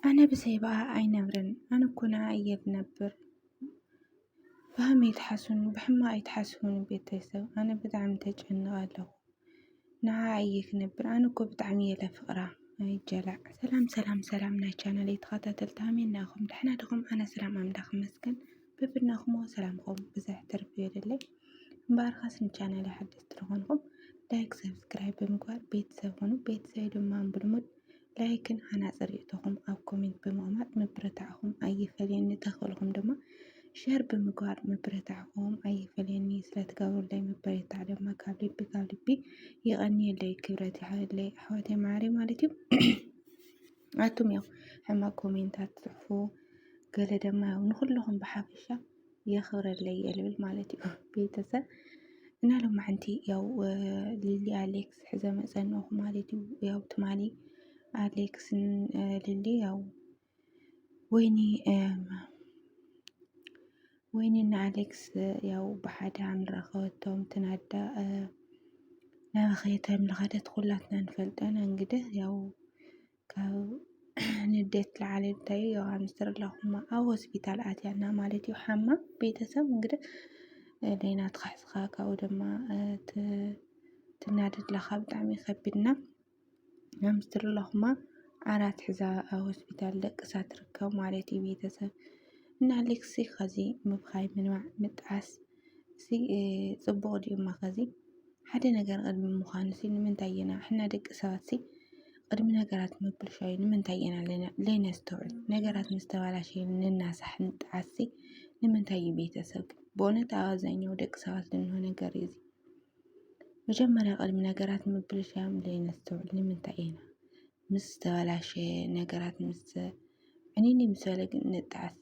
ኣነ ብዘይ ብኣ ኣይነብርን። ኣነ እኮ ንዓ እየ ዝነብር። ብሃም ኣይትሓስቡኒ፣ ብሕማቕ ኣይትሓስቡኒ ቤተሰብ። ኣነ ብጣዕሚ ተጨንቐ ኣለኹ። ንዓ እየ ክነብር። ኣነ እኮ ብጣዕሚ እየ ለፍቕራ። ኣይጀላዕ። ሰላም ሰላም ሰላም ናይ ቻናለይ ተኸታተልቲ ሃመይ እናኹም ደሕና ዲኹም? ኣነ ሰላም ኣምላኽ ይመስገን። በብድናኹም ሰላምኹም ብዝሕ ትርፍ ይበለለይ። እምበኣር ኻስ ንቻናለይ ሓደስቲ ዝኾንኹም ላይክ፣ ሰብስክራይብ ብምግባር ቤተሰብ ኹኑ። ቤተሰብ ድማ ብልሙድ ላይክን ሃናፂ ርእይቶኹም ኣብ ኮሜንት ብምቕማጥ ምብርታዕኹም ኣይፈለየኒ። ተኽእልኹም ድማ ሸር ብምግባር ምብርታዕኹም ኣይፈለየኒ። ስለትገብሩለይ ምብርታዕ ድማ ካብ ልቢ ካብ ልቢ የቐንየለይ። ክብረት ይሃበለይ ኣሕዋተይ ማዕረይ ማለት እዩ። ኣቱም ያው ሕማቕ ኮሜንታት ትጽሕፉ፣ ገለ ድማ ያው ንኹልኹም ብሓፈሻ የኽብረለይ እየ ልብል ማለት እዩ። ቤተሰብ እና ሎማዕንቲ ያው እ፣ ሊሊ ኣሌክስ ሕዘ መጸንኹ ማለት እዩ። ያው ትማሊ ኣሌክስን እ፣ ሊሊ ያው ወይኒ እ፣ ወይኒ እና ኣሌክስ እ፣ ያው ብሓደ ኣምራ ከወቶም ትናዳ እ፣ ናበኸየት ኣምልኸደት ኩላትና ንፈልጠን። እንግዲህ ያው ካብ ንዴት ለዓለ እንታይ እዩ ያው ኣምስትር ኣለኹማ ኣብ ሆስፒታል ኣትያና ማለት እዩ። ሓማ ቤተሰብ እንግዲህ እ፣ ደይና ትኻሕስኻ ካብኡ ድማ እ፣ ት- ትናደድ ለኻ ብጣዕሚ ከቢድና። ኣምስትር ኣለኹማ ዓራት ሕዛ ኣብ ሆስፒታል ደቅሳ ትርከብ ማለት እዩ ቤተሰብ። እና ኣሌክሲ ኸዚ ምብኻይ ምንባዕ ምጥዓስ እዚ እ፣ ጽቡቕ ድዩ እማ ኸዚ ሓደ ነገር ቅድሚ ምዃኑ ሲ ንምንታይ ኢና ሕና ደቂ ሰባት ሲ ቅድሚ ነገራት ምብልሻዩ ንምንታይ ኢና ለነ- ለይነስተውዕል? ነገራት ምስ ተባላሸዩ ንናሳሕ ንጠዓስ ሲ ንምንታይ እዩ ቤተሰብ ግን? ብእውነት ኣብ ኣብዛኛው ደቂ ሰባት ልንሆ ነገር እዩ እዚ። መጀመርያ ቅድሚ ነገራት ምብልሻዮም ለይነስተውዕል ንምንታይ ኢና? ምስ ተባላሸ ነገራት ምስ ዕኒኒ ምስ በለ ግን ንጠዓስ።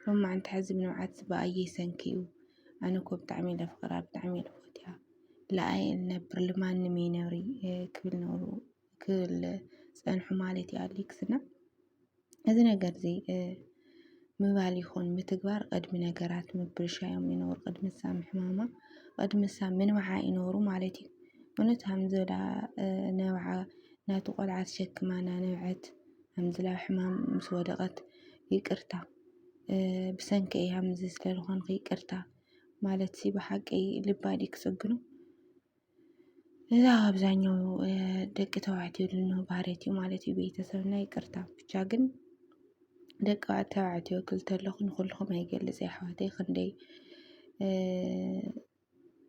ሎማዓንቲ ሕዚ ብንብዓት ብኣየይ ሰንኪ እዩ? ኣነ እኮ ብጣዕሚ ለፍቅራ ብጣዕሚ ለፎትያ ለኣየ ልነብር ልማንም ይነብሪ እ፣ ክብል ነብሩ ክብል ጸንሑ ማለት እዩ ኣሌክስ እና እዚ ነገር እዚ እ፣ ምባል ይኹን ምትግባር ቅድሚ ነገራት ምብልሻዮም ይነብሩ ቅድሚ ሳ ምሕማማ ቅድሚ ሳ ምንባዓ ይነብሩ ማለት እዩ። እውነት ሃምዘላ እ፣ ነብዓ ናቱ ቆልዓ ተሸክማ ናነብዐት ሃምዝላ ሕማም ምስ ወደቐት ይቅርታ እ፣ ብሰንኪ እየ ሃምዚ ስለልኾንኩ ይቅርታ ማለት ሲ ብሓቂ ልባ ድዩ ክጽግኑ? እዛ ኣብዛኛው እ፣ ደቂ ተባዕትዮ ልንሆ ባህርየት እዩ ማለት እዩ ቤተሰብና ይቅርታ ብቻ ግን ደቂ ተባዕትዮ ክልተ ኣለኹ ንኩልኹም ኣይገልጽ እየ ኣሕዋተይ ክንደይ እ፣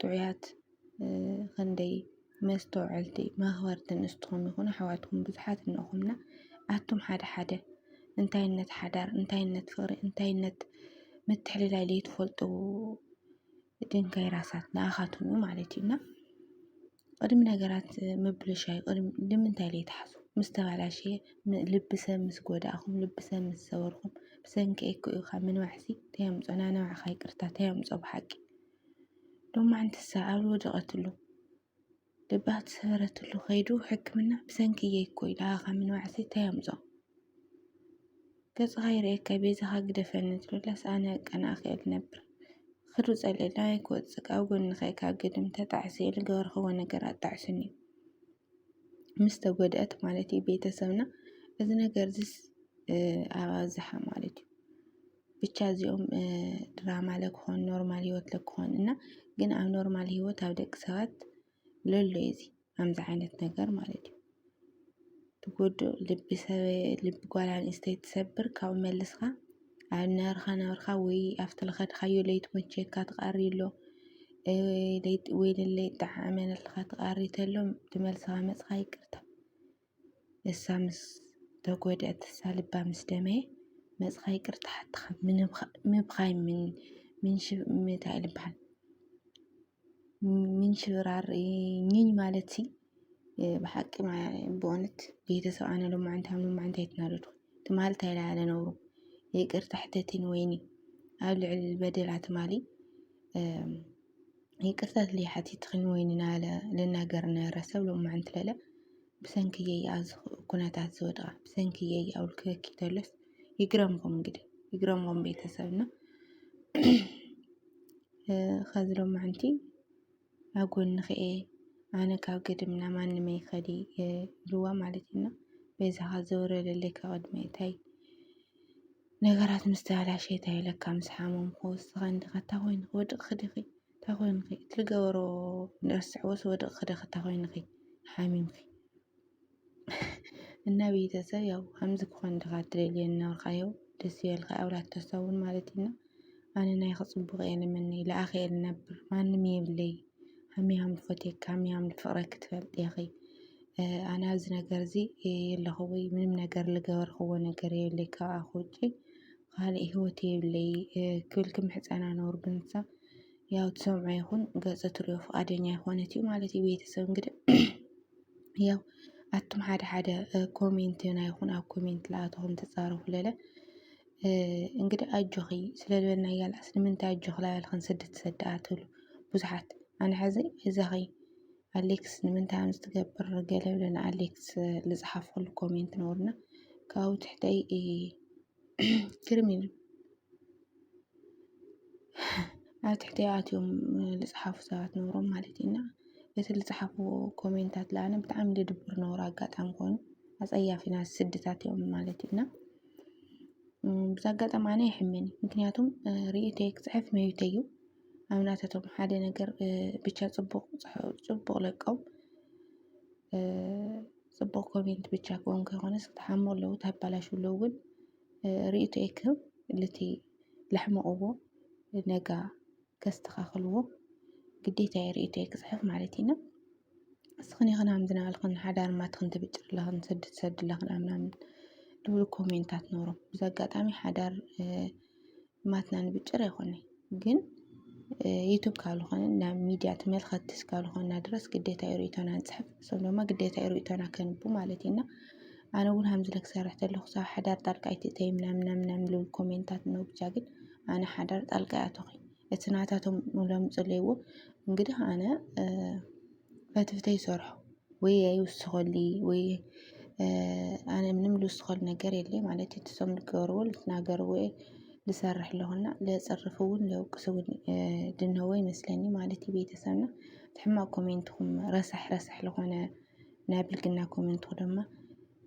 ጥዑያት እ፣ ክንደይ መስተውዐልቲ መኽበርቲ ንስትኹም ይኹን ኣሕዋትኩም ብዙሓት እንኹምና ኣቱም ሓደ ሓደ እንታይነት ሓዳር እንታይነት ፍቕሪ እንታይነት ምትሕልላይ ለይትፈልጡ ድንጋይ ራሳት ንኣኻትኩም እዩ ማለት እዩ እና ቅድሚ ነገራት ምብልሻይ ቅድሚ ንምንታይ ለይትሓሱ ምስ ተባላሸየ ም- ልቢ ሰብ ምስ ጎዳእኹም ልቢ ሰብ ምስ ሰበርኩም ብሰንኪ እኮ እዩ ካብ ምንባሕሲ ተየምፆ ናነባዕኻ ይቅርታ ተየምፆ ብሓቂ ሎማዓንትሳ ኣብ ዝወደቐትሉ ልባ ዝሰበረትሉ ከይዱ ሕክምና ብሰንኪ እየ እኮ ኢላ ካብ ምንባሕሲ ተየምፆ ገጽኻ ይርእየካ ቤዛኻ ግደፈኒ ትብለስ ኣነ ቀናእኺ እየ ልነብር። ኽዱ ጸሊእላ ኣይክወጽእ ካብ ጎንኺ እየ ካብ ግድም ተጣዕሲ እየ ልገበርኽዎ ነገር ኣጣዕሱኒ እዩ። ምስ ተጎድአት ማለት እዩ ቤተሰብና እዚ ነገር ዝስ ኣብ ኣብዝሓ ማለት እዩ። ብቻ እዚኦም ድራማ ለክኾን ኖርማል ህይወት ለክኾን እና ግን ኣብ ኖርማል ህይወት ኣብ ደቂ ሰባት ለሎ እዩ እዚ ከምዚ ዓይነት ነገር ማለት እዩ። ትጎድእ ልቢ ሰብ ልቢ ጓል ኣንስተይቲ ትሰብር ካብኡ መልስኻ ኣብ ነበርካ ነበርካ ወይ ኣብቲ ልኸድካዮ ለይትመቸካ ትቃሪ ኣሎ ወይ ለይጣዓመልካ ትቃሪ ተሎ ትመልስኻ መፅኻ ይቅርታ እሳ ምስ ተጎድአት እሳ ልባ ምስ ደመየ መፅኻ ይቅርታ ሓትኻ ምብኻይ ምንሽብ ምታይ ልበሃል ምንሽብራር ኝኝ ማለት ሲ ብሓቂ ብእውነት ቤተሰብ ኣነ ሎማዓንቲ ሃም ሎማዓንቲ ኣይትናደዱ ትማል እንታይ ኢላ ነውሩ ይቅርታ ሕተቲ ንወይኒ ኣብ ልዕሊ በደላ ትማሊ ይቅርታ ትልይ ሓቲትኺ ንወይኒ ናለ ልናገር ነበረ ሰብ ሎማዓንቲ ለለ ብሰንክየይ ኣብዚ ኩነታት ዝወድቃ ብሰንክየይ ኣብ ልክበኪ ተሎስ ይግረምኩም እንግዲህ ይግረምኩም ቤተሰብና ኸዚ ሎማዓንቲ ኣብ ጎንኺ እየ ኣነ ካብ ገድምና ማንም ኣይኸዲ ኢልዋ ማለት እዩ እና በዛኻ ዘውረደለይ ካብ ቅድመይ እንታይ ነገራት ምስ ተበላሸየ እንታይ ኢለካ ምስ ሓመምኩ፣ ንስኻ እንዲኻ እታ ኮይንኺ ወድቕኺ ዲኺ? እታ ኮይንኺ እቲ ልገበሮ ንረስዕዎስ ወድቕኺ ዲኺ እታ ኮይንኺ ሓሚምኺ? እና ቤተሰብ ያው ከምዚ ክኾን ድኻ ትደልየ እናበልካ ያው ደስ ይበልካ ኣውላት ተሳውን ማለት ኢና። ኣነ ናይ ክጽቡቕ እየ ልምነይ፣ ለኣኸ እየ ልነብር፣ ማንም የብለይ። ሃሚሃም ልፈትየካ፣ ሃሚሃም ልፍቕረኪ ትፈልጢ ኢኺ። ኣነ ኣብዚ ነገር እዚ የለኹ ወይ ምንም ነገር ልገበርክዎ ነገር የብለይ ካብኣኺ ውጪ። ካልእ ህይወት የብለይ ክብል ክምሕጸና ነውር፣ ግን ንሳ ያው ትሰምዖ ይኹን ገጸ ትሪኦ ፍቓደኛ ኣይኮነት እዩ ማለት እዩ። ቤተሰብ እንግዲህ ያው ኣቱም ሓደ ሓደ ኮሜንት ናይኹን ኣብ ኮሜንት ለኣተኹም ተጻረፉ ለለ እንግዲህ ኣጆኺ ስለ ዝበልና እያልዓስ ንምንታይ ኣጆኺ ላበልኽን ስድት ትሰድኣ ትብሉ ብዙሓት። ኣነ ሕዚ እዛኺ ኣሌክስ ንምንታይ ከምዚ ትገብር ገለ ብለና ኣሌክስ ልጽሓፍኩሉ ኮሜንት ነውርና ካብኡ ትሕተይ ግርም ኢሉ ኣብ ትሕቲ ኣትዮም ልፅሓፉ ሰባት ነውሮም ማለት እዩ። እና እቲ ልፅሓፉ ኮሜንታት ለኣነ ብጣዕሚ ልድብር ነውሮ ኣጋጣሚ ኮይኑ ኣፀያፊ ናይ ስድታት እዮም ማለት እዩ። እና ብዚ ኣጋጣሚ ኣነ ይሕመኒ፣ ምክንያቱም ርእይቶይ ክፅሕፍ መብተይ እዩ። ኣብ ናታቶም ሓደ ነገር ብቻ ፅቡቅ ለቀው ፅቡቅ ኮሜንት ብቻ ክኾን ከይኮነስ ክትሓሙ ኣለዉ፣ ተባላሹ ኣለዉ። ግን ርእይቶይ ክህብ ልቲ ለሕመቕዎ ነጋ ከስተኻኽልዎ ግዴታ እየ ርእይቶይ ክፅሕፍ ማለት ኢና። እስኽን ይኽን ሃም ዝናበልኽን ሓዳር ማትኽን ትብጭር ኣለኽን ስድ ትሰድ ኣለኽን ኣምናምን ልብሉ ኮሜንታት ነውሮም። ብዚ ኣጋጣሚ ሓዳር ማትና ንብጭር ኣይኮነ ግን ዩቱብ ካብ ዝኾነ ናብ ሚድያ ተመልኸትቲ እስካብ ዝኾንና ድረስ ግዴታ እዩ ርእይቶና ንፅሕፍ። እሶም ድማ ግዴታ እዩ ርእይቶና ከንቡ ማለት እዩ። እና ኣነ እውን ሃምዚ ክሰርሕ ተለኹ ሳብ ሓዳር ጣልቃ ኣይትእተይ ምናምን ምናምን ምናምን ልብል ኮሜንታት ነው። ብቻ ግን ኣነ ሓዳር ጣልቃ ይኣተኹ። እቲ ናታቶም ለምፅለይዎ እንግዲህ ኣነ ፈትፍተ ይሰርሖ ወይ ኣይውስኸሊ ወይ ኣነ ምንም ልውስኸሉ ነገር የለይ ማለት እዩ። እትሶም ልገበርዎ ልትናገርዎ ልሰርሕ ኣለኹና ለፅርፍ እውን ለውቅስ እውን ድንህዎ ይመስለኒ ማለት እዩ። ቤተሰብና እቲ ሕማቅ ኮሜንትኹም ረሳሕ ረሳሕ ለኾነ ናይ ብልግና ኮሜንትኹ ድማ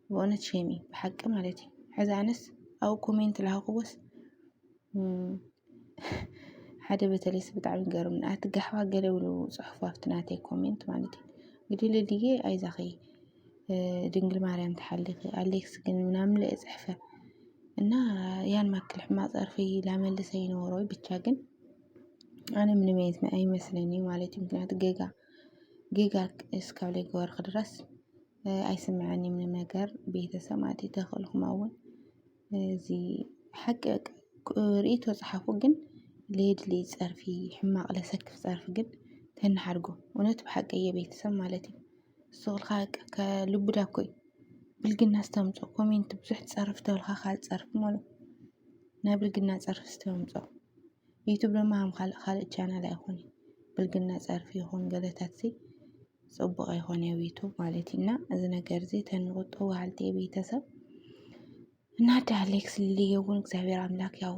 ብእውነት ሸሚ ብሓቂ ማለት እዩ። ሕዚ ኣነስ ኣብኡ ኮሜንት ለሃኽዎስ ሓደ በተለይስ ብጣዕሚ ገርምኒ ኣቲ ጋሕባ ገለ ብሉ ፅሑፍ ኣብቲ ናተይ ኮሜንት ማለት እዩ። እንግዲህ ልልየ ኣይዛኺ ድንግል ማርያም ተሓሊኺ ኣሌክስ ግን ምናምን ለየ ፅሕፈ እና ያን ማክል ሕማቅ ፀርፊ ላመልሰ ይነበሮ ብቻ ግን ኣነ ምንም ኣይመስለኒ ማለት እዩ። ምክንያቱ ጌጋ ጌጋ እስካብ ለይገበርክ ድረስ ኣይስምዐኒ ምንም ነገር ቤተሰብ ማለት እዩ። ተኽእልኹም እውን እዚ ሓቂ ርእይቶ ጸሓፉ ግን ለየድሊ ጸርፊ ሕማቕ ለሰክፍ ጸርፊ ግን ተንሓድጎ እውነት ብሓቂ እየ ቤተሰብ ማለት እዩ። እሱ ክልካ ከልቡዳ እኮ እዩ ብልግና ዝተምጾ ኮሜንት ብዙሕ ጸርፍ ተብልካ ካልእ ጸርፊ ማለት ናይ ብልግና ጸርፊ ዝተምጾ ዩቱብ ድማ ከም ካልእ ካልእ ቻናል ኣይኮነ ብልግና ጸርፊ ይኹን ገለታት ሲ ጽቡቕ ኣይኮነ ኣብ ዩቱብ ማለት እዩ። እና እዚ ነገር እዚ ተንቁጡ በሃልቲ እየ ቤተሰብ። እና ኣደ ኣሌክስ ልልየ እውን እግዚኣብሔር ኣምላክ ያው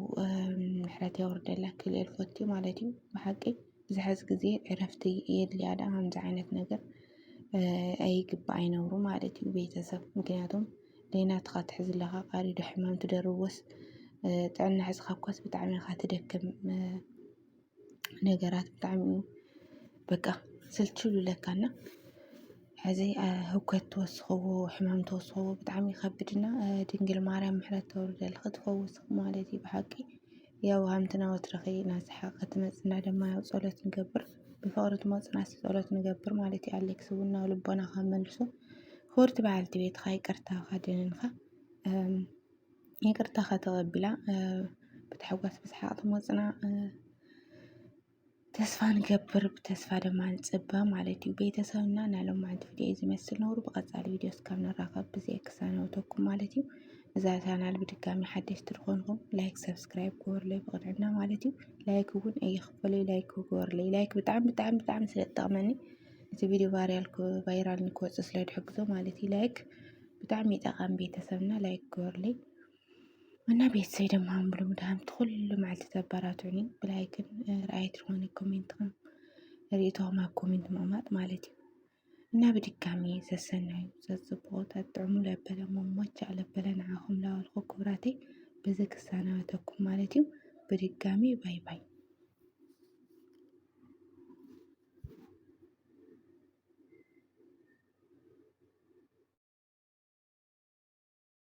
ምሕረት የውርደላ ክልኤል ፈትዩ ማለት እዩ። ብሓቂ ብዝሐዚ ግዜ ዕረፍቲ የድልያ ዳ ከምዚ ዓይነት ነገር ኣይግባእ ኣይነብሩ ማለት እዩ ቤተሰብ። ምክንያቱም ደይናትኻ ትሕዝ ኣለኻ ቃሪዶ ሕማም ትደርቦስ ጥዕና ሕዝኻ እኳስ ብጣዕሚ ኢኻ ትደክም። ነገራት ብጣዕሚ እዩ በቃ ስልችው ይብለካ እና ሕዚ ህውከት ትወስኽዎ ሕማም ትወስኽዎ ብጣዕሚ ይኸብድ እና ድንግል ማርያም ምሕረት ተውርደልኺ ትፈውስኺ ማለት እዩ ብሓቂ። ያው ሃምትና ወትርኺ ናስሓ ክትመፅና ድማ ያው ፀሎት ንገብር ብፍቕሪ ትመፅና ሲ ፀሎት ንገብር ማለት እዩ። ኣሌክስ እውን ናብ ልቦና ካብ መልሶ ክብርቲ በዓልቲ ቤትኻ ይቅርታ ካደንንኻ ይቅርታኻ ተቐቢላ ብታሕጓስ ብስሓቕ ትመፅና ተስፋ ንገብር ብተስፋ ድማ ንፅበ ማለት እዩ። ቤተሰብና ናይ ሎማዓንቲ ቪድዮ ዝመስል ነውሩ ብቐፃሊ ቪድዮ እስካብ ንራኸብ ብዘይ ክሰናበተኩም ማለት እዩ። እዛ ቻናል ብድጋሚ ሓደሽቲ ዝኾንኩም ላይክ ሰብስክራይብ ግበሩለይ ብቕንዕና ማለት እዩ። ላይክ እውን ኣይኽፈለይ ላይክ ግበሩለይ ላይክ ብጣዕሚ ብጣዕሚ ብጣዕሚ ስለ ዝጠቕመኒ እቲ ቪድዮ ቫይራል ቫይራል ንክወፅእ ስለ ድሕግዞ ማለት እዩ። ላይክ ብጣዕሚ ጠቓሚ ቤተሰብና ላይክ ግበሩለይ። እና ቤተሰብ ድማ ብልሙድ ሃምቲ ኩሉ መዓልቲ ተበራትዑኒ ብላይክን ርኣየት ዝኾነ ኮሜንትኩም ርእይቶኹም ኣብ ኮሜንት ምቕማጥ ማለት እዩ። እና ብድጋሚ ሰሰናዩ ዘፅብቑ ጠጥዕሙ ለበለ መሞቻ ለበለ ንዓኹም ላበልኩ ክቡራተይ በዚ ክሰናበተኩም ማለት እዩ። ብድጋሚ ባይ ባይ።